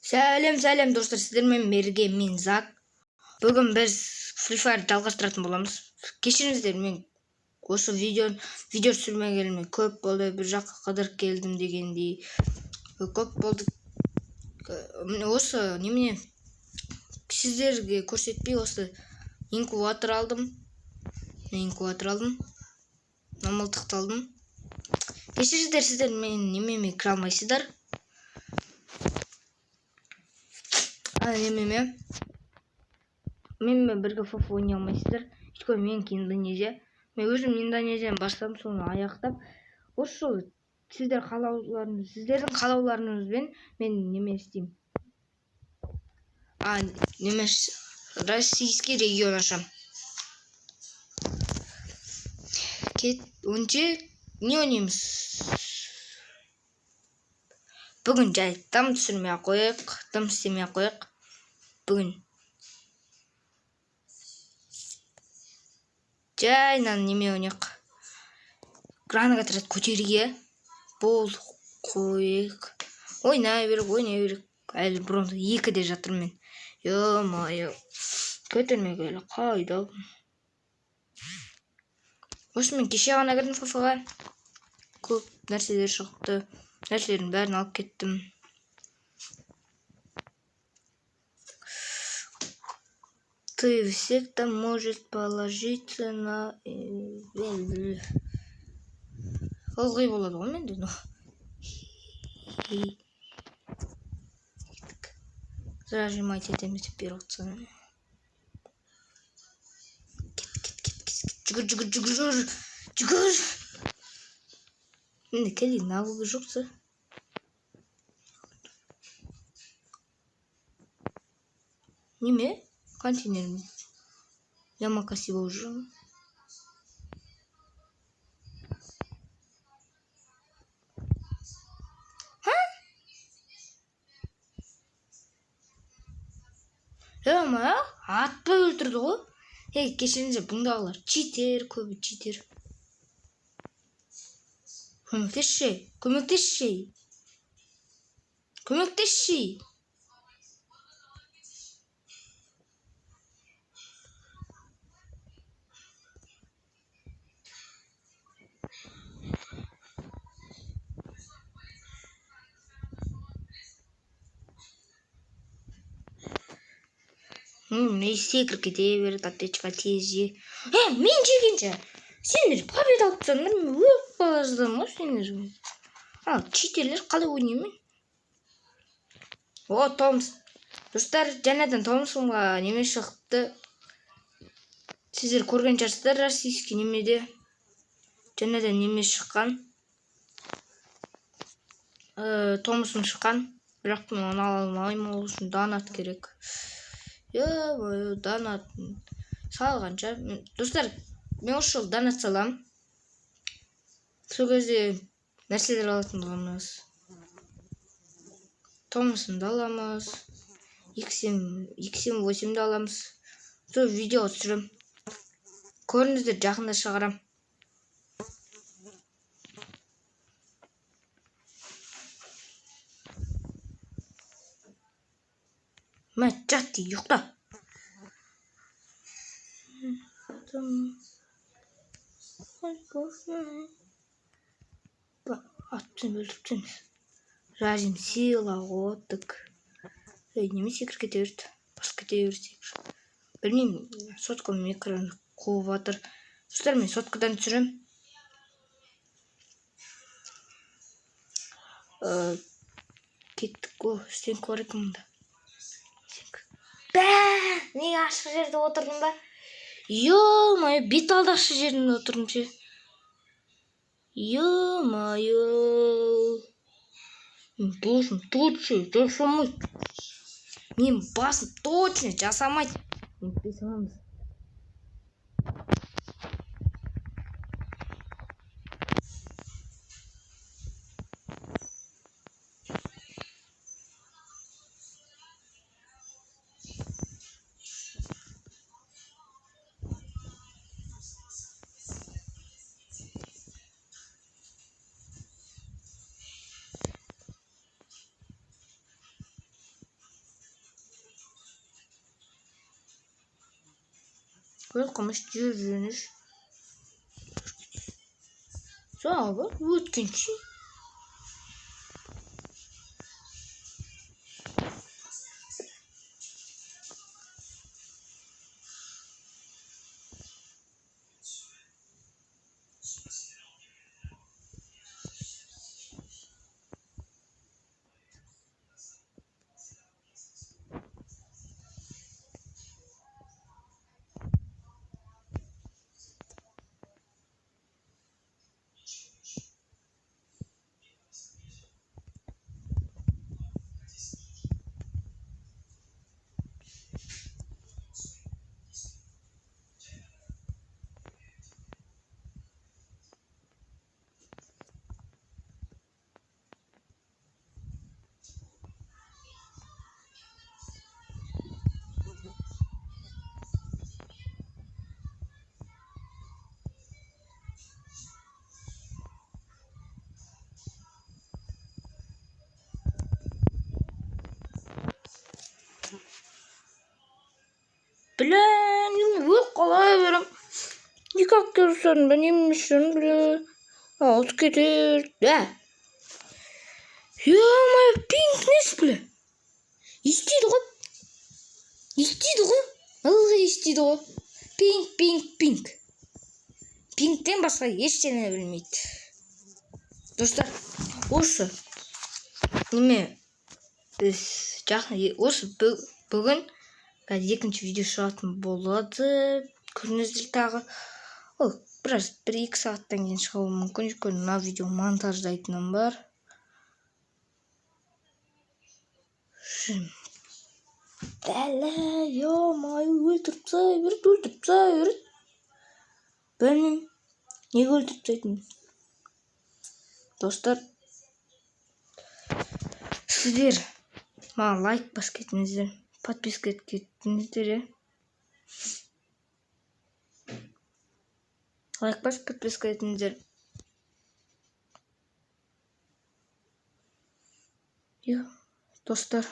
Сәлем, сәлем достар, сіздермен бірге мен Зак. Бүгін біз Free Fire жалғастыратын боламыз. Кешіріңіздер, мен осы видео түсірмегеніме көп болды, бір жаққа қыдырып келдім дегендей. Көп болды. Міне осы немене сіздерге көрсетпей осы инкубатор алдым. Инкубатор алдым. Мылтықты алдым. Кешіріңіздер, сіздер менің немеме кіре алмайсыздар. Немеме менімен бірге фоф ойнай алмайсыздар, өйткені менікі Индонезия. Мен өзім Индонезияны бастадым, соны аяқтап осы жолы сіздер қалауларыңыз, сіздердің қалауларыңызбен мен неме істеймін, неме российский регион ашамын. Кет онша не ойнаймыз бүгін? Жай дым түсірмей ақ қояйық, дым істемей ақ қояйық бүгін. Жай мынаны неме ойнайық, ранг отряд көтерейік, иә, болды, қояйық, ойнай берейік, ойнай берейік. Әлі бронза 2-де жатырмын мен, ё-моё, көтермегелі қайда. Осы мен кеше ғана кірдім фф-ға, көп нәрселер шығыпты, нәрселердің бәрін алып кеттім. Ты всегда можешь положиться на ылғи болады ғой менде. Ну зажимать етеміз деп беріп отырсың. Кет, кет, кет, кет, жүгір, жүгір, жүгір, жүгір. Менде кәдімгі навыгы жоқса. Неме контейнер ямакаси болып жүр. Ё-моё, атпай өлтірді ғой. Ей, кешіріңіздер, бұндағылар читер, көбі читер. Көмектесші, көмектесші, көмектесші. Міне секіріп кете береді, аптечка тез же. Мен жегенше сендер победа алып тастадыңдар, мен өліп бара жатырмын ғой сендер. Ал читерлер қалай ойнаймын мен? О, Томс. Достар, жаңадан Томсонға неме шығыпты. Сіздер көрген шығарсыздар, российский немеде. Жаңадан неме шыққан. Томсон шыққан. Бірақ мен оны ала алмаймын, ол үшін донат керек. Ё-моё, донат салғанша. Достар, мен осы жолы донат саламын. Сол кезде нәрселер алатын боламыз. Томсонды аламыз. Икс семь восемьді аламыз. Сол видео түсіремін. Көріңіздер, жақында шығарам. Мә, жат dey, ұйықта. Атып өлтіріп тастаймыз. Разим сила оттық. Ей, неме секіріп кете берді. Басып кете берді секіріп. Білмеймін, соткам экран қуып жатыр. Достар, мен соткадан түсірем. Кеттік қой, стенка бар екен мұнда. Бә, неге ашық жерде отырдым ба? Ё-моё, бет алдақшы жерінде отырдым ше. Ё-моё. Досым точно жасамайды. Мен басым точно жасамайды. Нетпей саламыз. Өліп қалмашы, жүр, жүріңізші. Сау бол, өткенше. Блин, өліп қала берем. Никак көрсем, білмеймін, бля. Алып кетер. Да. Ё-моё, пинг несі, бля? Естиді ғой. Естиді ғой. Ылғи естиді ғой. Пинг, пинг, пинг. Пингтен басқа ештеңе білмейді. Достар, осы неме біз жақын осы бүгін қазір екінші видео шығатын болады. Көріңіздер тағы. Ол біраз 1-2 сағаттан кейін шығуы мүмкін. Өйткені мына видео монтаждайтыным бар. Бәле, ё-моё, өлтіріп тастай береді, өлтіріп тастай береді. Білмеймін, неге өлтіріп тастайтынын. Достар, сіздер маған лайк басып кетіңіздер, подписка етіп кеттіңіздер, иә. Лайк басып, подписка етіңіздер. Иә, достар,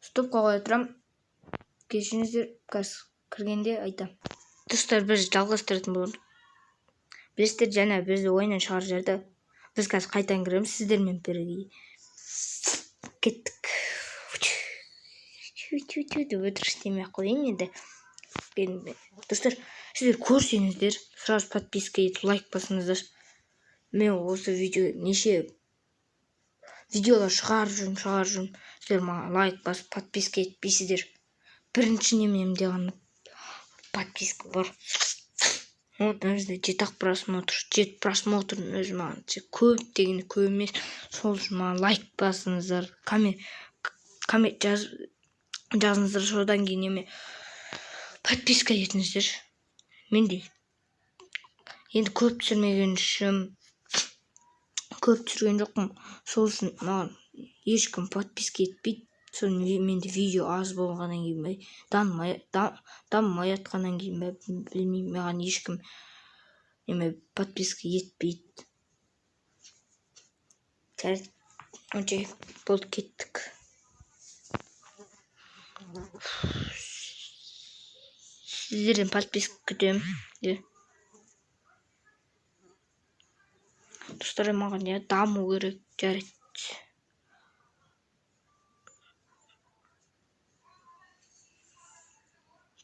стопқа қоя тұрамын. Кешіріңіздер, қазір кіргенде айтамын. Достар, біз жалғастыратын боламыз. Білесіздер, жаңа бізді ойыннан шығарып жіберді. Біз қазір қайтадан кіреміз сіздермен бірге. Кеттік. Деп өтірік істемей ақ қояйын енді. Достар, сіздер көрсеңіздер, сразу подписка етіп лайк басыңыздар. Мен осы видео неше видеолар шығарып жүрмін, шығарып жүрмін. Сіздер маған лайк басып подписка етпейсіздер. Бірінші немемде ғана подписка бар. Вот мына жерде 7-ақ просмотр, 7 просмотрдың өзі маған көп дегенде көп емес. Сол үшін маған лайк басыңыздар, коммент жазыңыздар, содан кейін неме подписка етіңіздер. Менде енді көп түсірмеген үшін көп түсірген жоқпын. Сол үшін маған ешкім подписка етпейді. Соны менде видео аз болғаннан кейін бе, дамымай жатқаннан кейін бе, білмеймін, маған ешкім неме подписка етпейді. Жарайды, окей, болды, кеттік. Сіздерден подписка күтемін. Иә. Достар, маған иә даму керек, жарайды.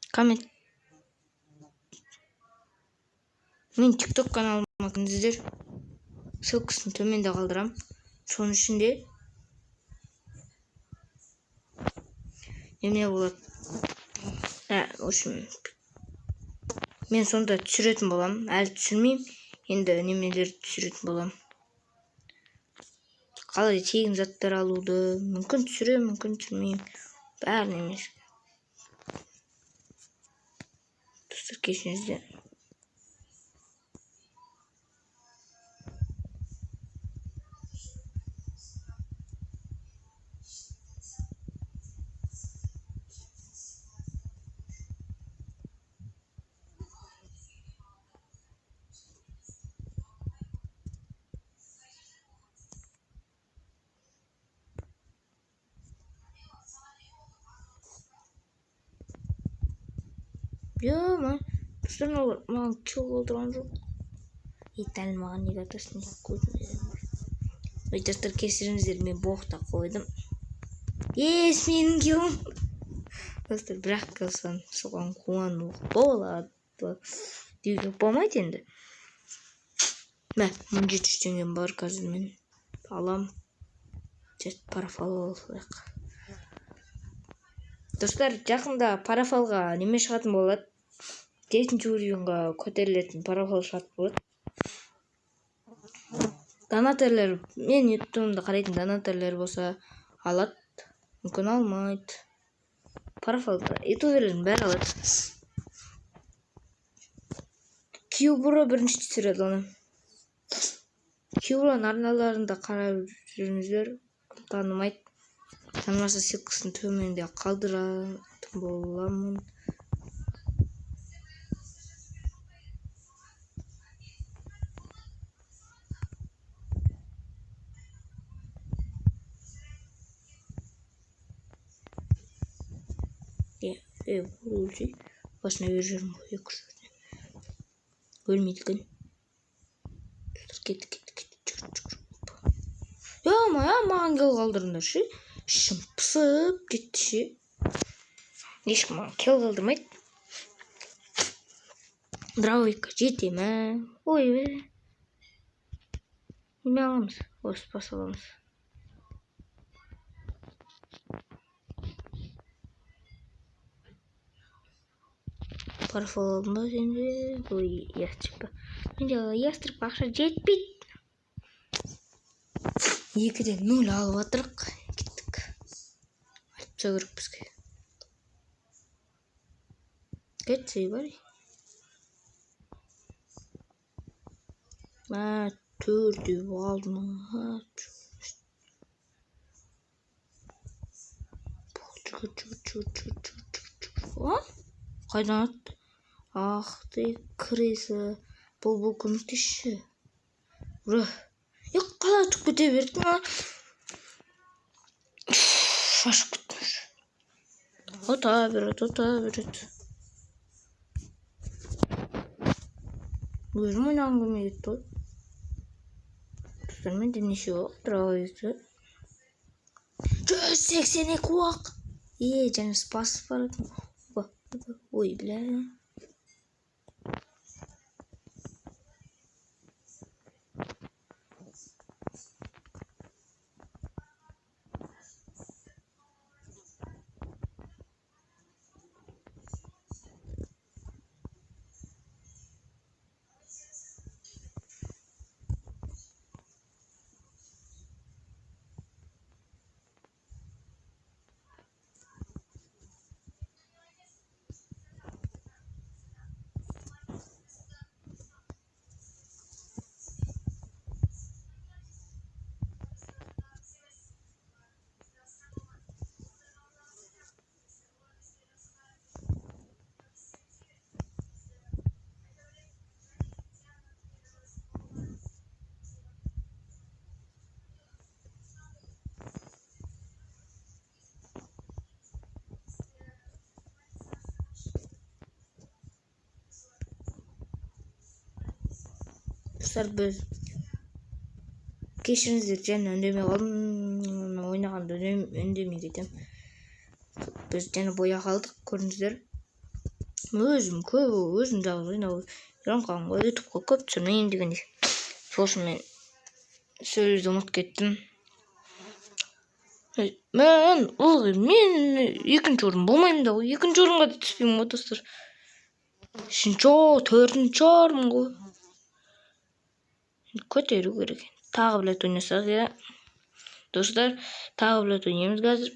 Коммент. Мен TikTok каналыма кіріңіздер. Ссылкасын төменде қалдырамын. Соның ішінде неме болады. В общем, мен сонда түсіретін боламын. Әлі түсірмеймін. Енді немелерді түсіретін боламын. Қалай тегін заттар алуды, мүмкін түсіремін, мүмкін түсірмеймін. Бәрін емес. Достар, кешіріңіздер. Ё-моё, достар, мыналар маған килл қалдырған жоқ. Ей, дәл маған неге атасың? Ой, достар, кешіріңіздер, мен боқта қойдым. Ес, менің киллым. Достар, бірақ киллсан соған қуануға болады деуге болмайды енді. Мә, 1700 теңгем бар, қазір мен алам. Жет, парафал алайық. Достар, жақында парафалға неме шығатын болады. 7-ші уровеньға көтерілетін парафал шығатын болады. Донатерлер, мен ютубымды қарайтын донатерлер болса алады, мүмкін алмайды. Парафалды ютуберлердің бәрі алады. Кьюбро бірінші түсіреді оны. Кьюброның арналарында қарап жүріңіздер, танымайды. Танымаса ссылкасын төменде қалдыратын боламын. Өлсе, басына беріп жүрмін ғой, екі үш жерде. Өлмейді екен. Достар, кеттік, кеттік, кеттік, жүгір, жүгір. Ё-моё, маған килл қалдырыңдар ше. Ішім пысып кетті ше. Ешкім маған килл қалдырмайды. Дровикқа жете ме? Ой, бе. Неме аламыз? Осы бас аламыз. Парафол алдым ба сенде? Ой, ястреб. Менде ястреб ақша жетпейді. 2-0 алып жатырық. Кеттік. Айтып тастау керек бізге. Кетсе бар. Мә, төртеу алдым. Жүгір, жүгір, жүгір, жүгір, жүгір, жүгір. А? Қайдан атты? Ах ты, крыса. Бұл көмектесші. Ура. Е, қалай атып кете бердің, а? Шашып кеттім. Ота береді, ота береді. Өзім ойнағым келмей кетті ғой. Достар, менде неше оқ дровикті? 182 оқ. Е, және спас бар екен. Опа, опа. Ой, бля. Достар, біз кешіріңіздер, және үндемей қалдым. Ойнағанда үндемей кетемін. Біз және боя қалдық, көрдіңіздер. Өзім көп, өзім жалғыз ойнап үйреніп қалғанмын ғой, ютубқа көп түсірмеймін дегендей. Сол үшін мен сөйлеуді ұмытып кеттім. Мен ылғи мен екінші орын болмаймын да ғой, екінші орынға да түспеймін ғой, достар. Үшінші, төртінші орын ғой. Көтеру керек. Тағы бір рет ойнасақ, иә. Достар, тағы бір рет ойнаймыз қазір.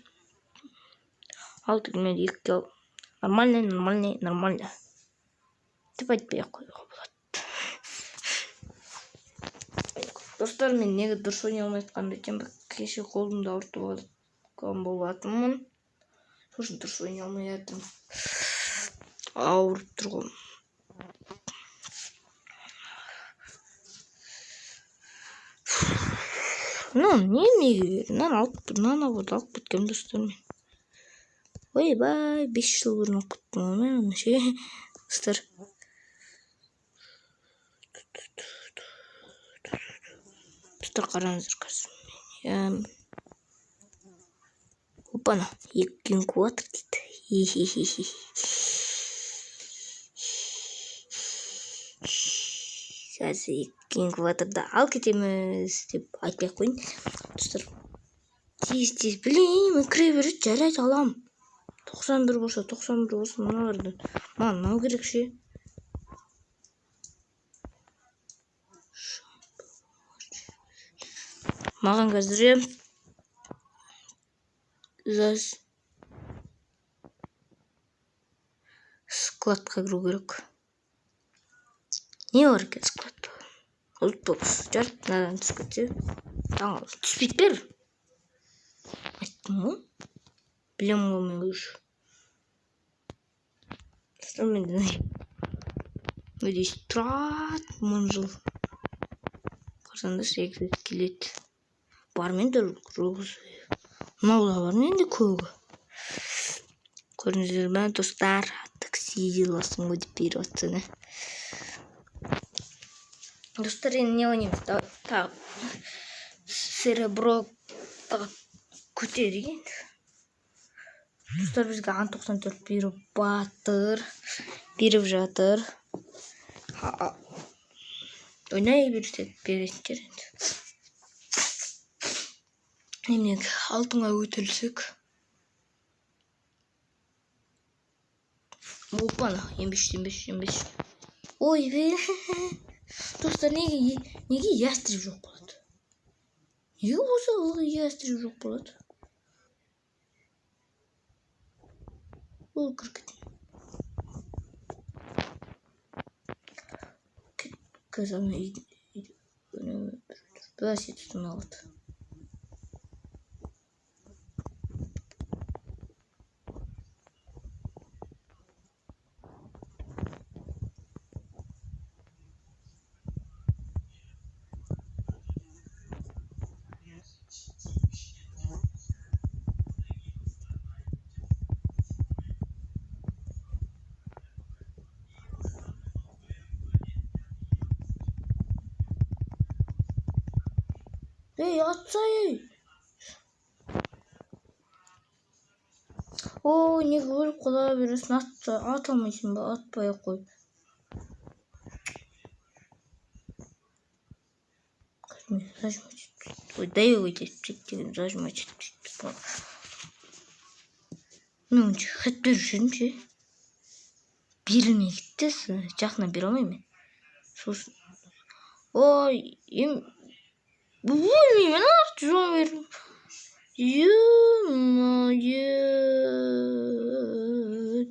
Алты мен екі килл. Нормально, нормально, нормально. Деп айтпай ақ қоюға болады. Достар, мен неге дұрыс ойнай алмай жатқанымды айтайын ба? Кеше қолымды ауыртып алған болатынмын. Сол үшін дұрыс ойнай алмай жатырмын. Ауырып тұр ғой. Ну, неменеге берді? Мынаны алып тұр, мынаны алып алып кеткенмін, достар, мен. Ойбай, 5 жыл бұрын алып кеттім ғой мен оны ше. Достар. Достар, қараңыздар қазір. Опана, екі инкубатор дейді. Хе-хе-хе. Қазір екі инкубаторды алып кетеміз деп айтпай ақ қояйын. Достар, тез-тез, блин, кіре береді, жарайды, алам. 91 болса, 91 болса, мыналарды. Маған мынау керек ше. Маған қазір складқа кіру керек. Не бар екен складта? Лутбокс. Жарайды, мынадан түсіп кетсе. Түспейді бәрі. Айттым ғой. Білемін ғой мен уже. Достар, менде өйдесі тұрады мың жыл. Қарасаңдаршы, екі рет келеді. Бар менде жоқ. Мынау да бар менде көгі. Көрдіңіздер ме, достар? Такси аласың ғой деп беріп жатсың, ә? Достар, енді не ойнаймыз? Тағы серебро тағы көтерейік енді. Достар, бізге ан тоқсан төрт беріп батыр, беріп жатыр. Ойнай берсе беретін шығар енді. Немене, алтынға көтерілсек. Опана, ем бес, ем бес, ем бес. Ой, бе. Достар, неге ястреб жоқ болады? Неге осы ылғи ястреб жоқ болады? Ол кіріп кетті. Қазір ана үйде бәсе тұтын алады. Ей, атса, ей. О, неге өліп қала бересің? Атса, ата алмайсың ба? Атпай ақ қой. Зажимать етіп. Ой, дай ой деп деген зажимать етіп. Мен онша хат беруші едім ше. Берілмей кетті, жақыннан бере алмаймын мен. Сосын. Ой, ем, өлмеймін, артық жол бердім. Ё-моё,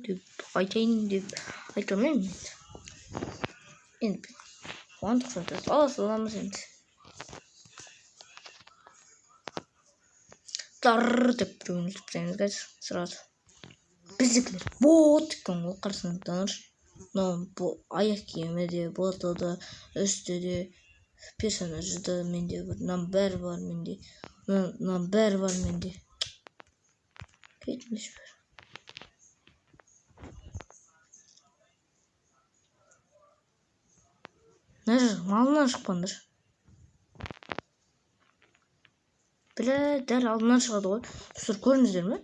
деп айтайын деп айта алмаймын енді. Енді қуандық сонда ала саламыз енді. Тар деп біреуін өлтіріп тастаймыз қазір сразу. Біздікілер бот екен ғой, қарасаңыздар. Мынау аяқ киімі де, боты да, үсті де, персонажы да менде бір, мынаның бәрі бар менде. Мынаның бәрі бар менде. Кетіңдерші бәрі. Мына жақ алдынан шықпаңдар. Бля, дәл алдынан шығады ғой. Достар, көрдіңіздер ме?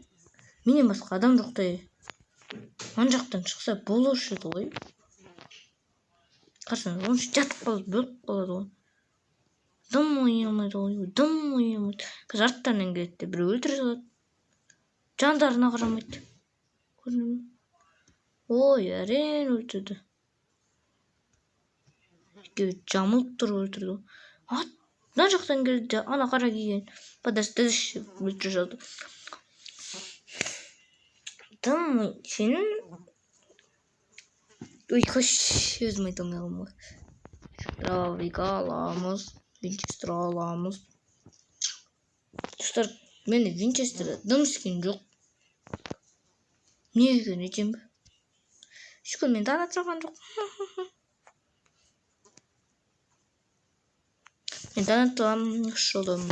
Менен басқа адам жоқтай. Ан жақтан шықса болушы еді ғой. Қарасаңыз, онша жатып қалып, бөліп қалады ғой. Дым ойнай алмайды ғой, дым ойнай алмайды. Қазір арттарынан келеді де біреу өлтіре салады. Жандарына қарамайды. Көрдіңдер ме? Ой, әрең өлтірді. Екеуі жамылып тұрып өлтірді ғой. Ат, мына жақтан келді, ана қара киген. Подожди, өлтіре салды. Дым сенің. Ой, қош, өзім айта алмай қалдым ғой. Дровик аламыз, Винчестер аламыз. Достар, менде Винчестерде дым скин жоқ. Не екенін айтайын ба? Шүкір, мен донат салған жоқ. Мен донат аламын, жолым.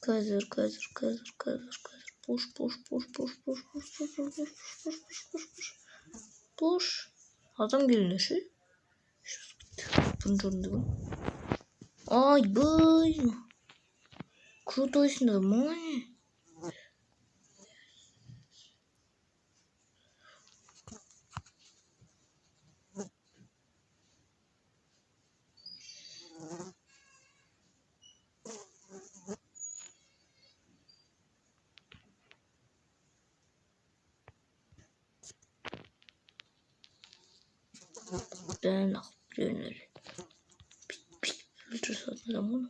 Қазір, қазір, қазір, қазір, қазір. Пуш, пуш, пуш, пуш, пуш, пуш, пуш, пуш, пуш, пуш, пуш, пуш, пуш, пуш. Адам келіңдерші. Бірінші орында кім? Айбай. Крутойсыңдар ма не? Бәрін біреулер бүйтіп өлтіре салатын адам ғой.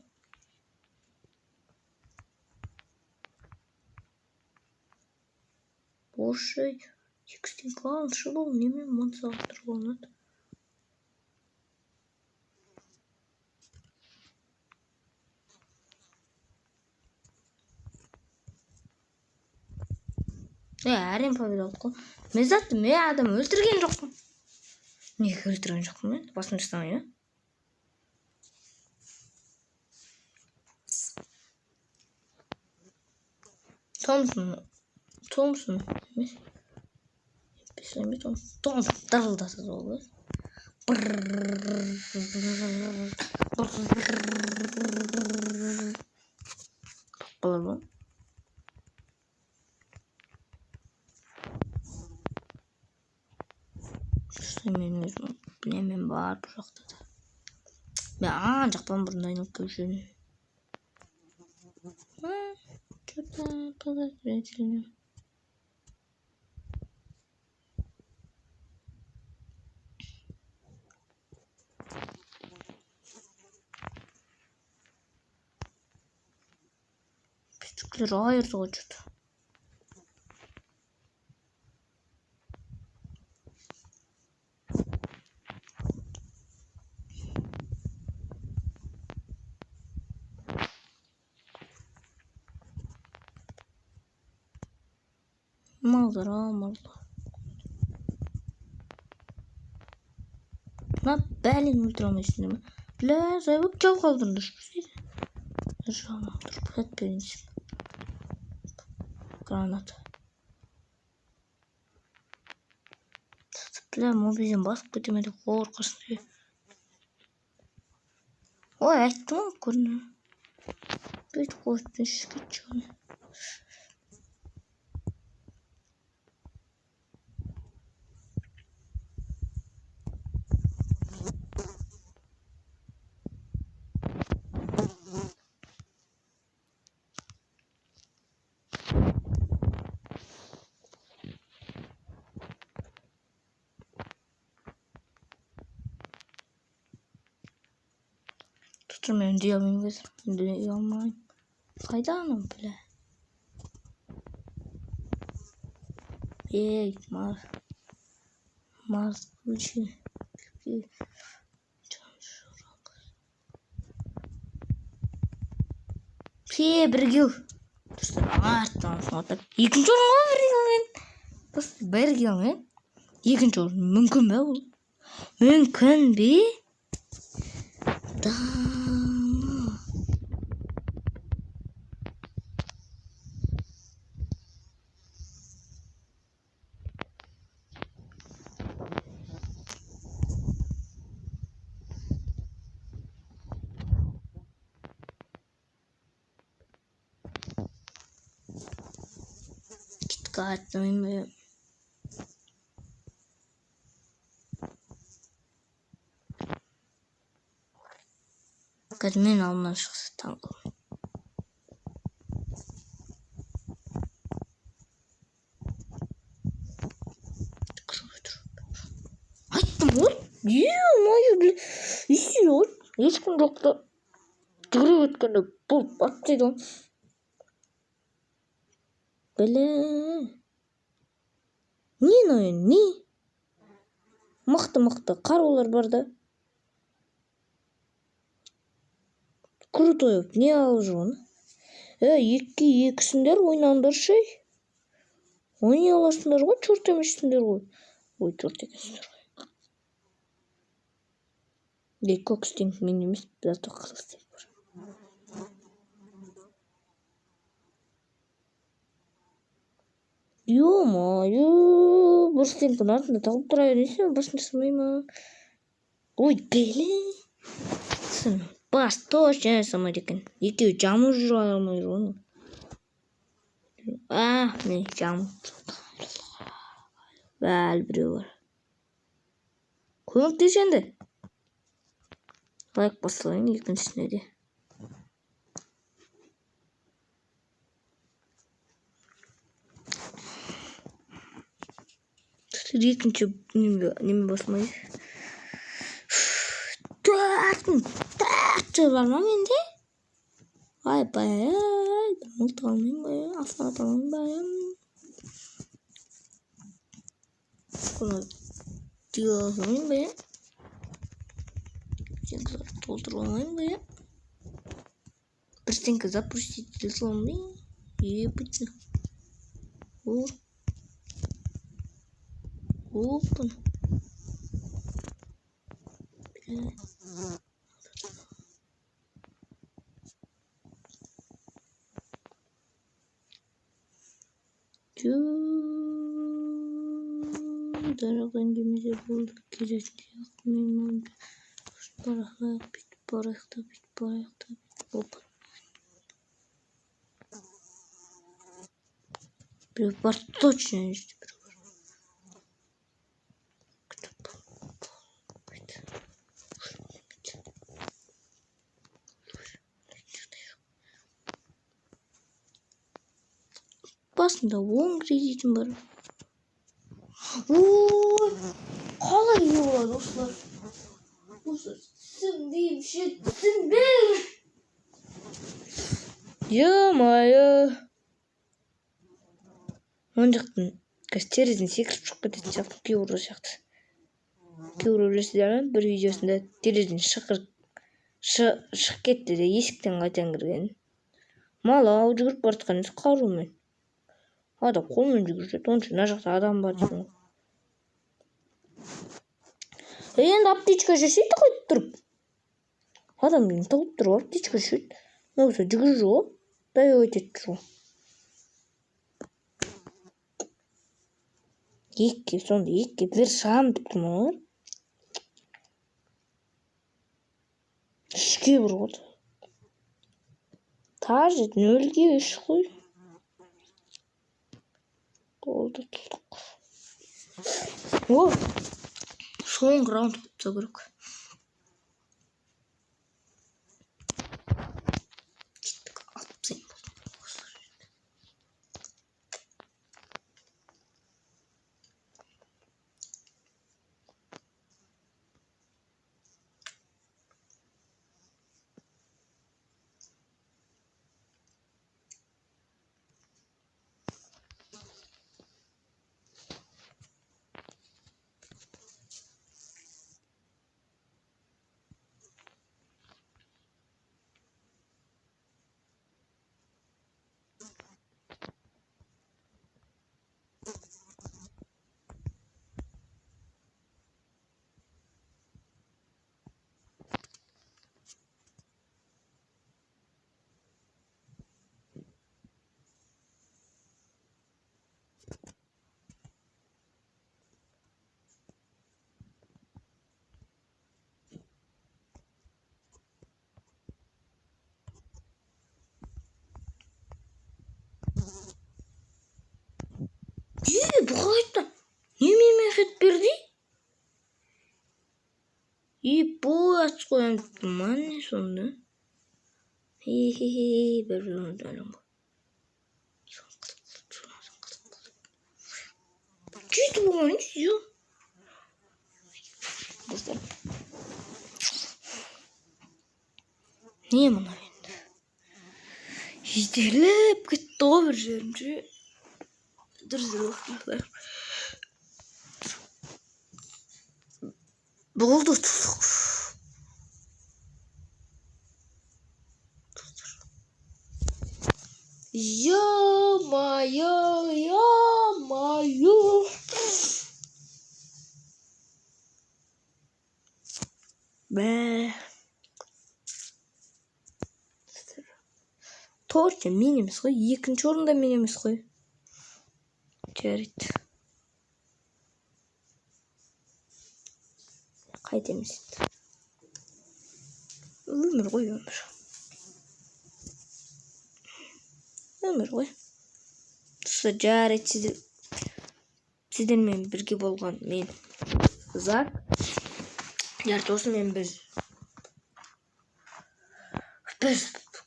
Боже, текстен қанша бұл немен мың сағат тұруға болады? Әрең победа алдық қой. Мен затты мен адам өлтірген жоқпын. Неге өлтірген жоқпын мен? Басым жасамай ма? Томсон, Томсон емес. Емес, Томсон. Томсон дырылдаса ол. Балар ба? Мен өзім білемін бар бұл жақта да. Мен ана жақтан бұрын айналып келіп жүрмін. Что-то подозрительно. Біздікілер айырды ғой что-то. Малдар, а, малдар. Мына бәлені өлтіре алмайсыңдар ма? Бля, зайбып жау қалдырыңдаршы дейді. Граната. Бля, мобилден басып кете ме деп қорқасың. Ой, айттым ғой, көрінді. Бүйтіп қойып кетші. Мен үндей алмаймын қазір. Үндей алмаймын. Қайда анау, бля? Ей, москвичи. Пе, бір килл. Арттан смотрит. Екінші орын ғой бір киллмен. Бір киллмен. Екінші орын. Мүмкін бе ол? Мүмкін бе? Да. Кеттік. Қазір мен алдымнан шықса таң қаламын. Айттым ғой. Е-мое, бля. Естиді ғой. Ешкім жоқ та. Жүгіріп өткенде болып атып тастайды ғой. Бля. Не мынау енді, не? Мықты-мықты қарулар бар да. Крутой болып не алып жүр оны? Екіге екісіңдер ойнаңдаршы. Ойнай аласыңдар ғой, черт емессіңдер ғой. Ой, черт екенсіңдер ғой. Ей, көк стенк мен емес, зато қызыл стенк бар. Ё-моё, бір стенканың артында тығылып тұра бересің, басын жасамай ма? Ой, блин. Бас точно жасамайды екен. Екеуі жамылып жүре алмай жүр ғой. А, міне жамылып. Әлі біреу бар. Көмектес енді. Лайк басылайын екіншісіне де. Екінші неме басылмайды. 4 жыл бар ма менде? Айбай, бір мылтық алмаймын ба, автомат алмаймын ба? Бұны түйе алмаймын ба? Стенкаларды толтырып алмаймын ба? Бір стенка запустить ете саламын ба? Ебать. О. Опа. Бля. Дараған демесе болды, келетін сияқты менің ойымша. Барайық, бүйтіп барайық та, бүйтіп барайық та, бүйтіп. Опа. Біреу бар, точно ана жерде біреу бар. Басында 10 кредитім бар. Ой, қалай не болады осылар? Осы түсінбеймін ше, түсінбеймін. Ё-моё. Оң жақтан қазір терезеден секіріп шығып кететін сияқты, кейбіреу сияқты. Кейбіреу білесіздер ме, бір видеосында терезеден шығып кетті де есіктен қайтадан кірген. Малау жүгіріп бара жатқан емес, қарумен. Адам қолмен жүгіріп жүреді, онша мына жақта адам бар дейсің ғой. Енді аптечка жасайды қайтып тұрып. Адам деген тығылып тұрып аптечка жасайды. Болса жүгіріп жүр ғой, добивать етіп жүр ғой. Екіге, сонда екіге бір шығамын деп тұрмын ғой. 3-ке 1 ғой. Тағы 0-ге 3 қой. Болды, тұтық. О, соңғы раунд ұтса керек. Кеттік, алып тастайын. Е, бұл қайда? Немене хет берді? Е, бұл атыс қоямын деп тұрмын, не сонда? Хе-хе-хе, бір біреуін әлім ғой. Жеті болған не істейді? Достар. Не мынау енді? Жетелеп кетті ғой бір жерім ше. Дұрыс уақыт. Болды, тұтық. Ё-моё, ё-моё. Бә. Точно мен емес қой, екінші орында мен емес қой. Жарайды, қайтеміз енді, өмір ғой, өмір, өмір ғой. Достар, жарайды, сіздермен бірге болған мен, Зак. Жарайды, осымен біз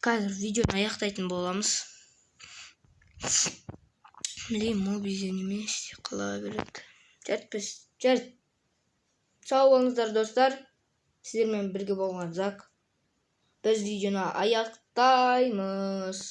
қазір видеоны аяқтайтын боламыз. Блин, мобизе неме қыла береді. Жарайды, біз, жарайды, сау болыңыздар, достар. Сіздермен бірге болған Зак. Біз видеоны аяқтаймыз.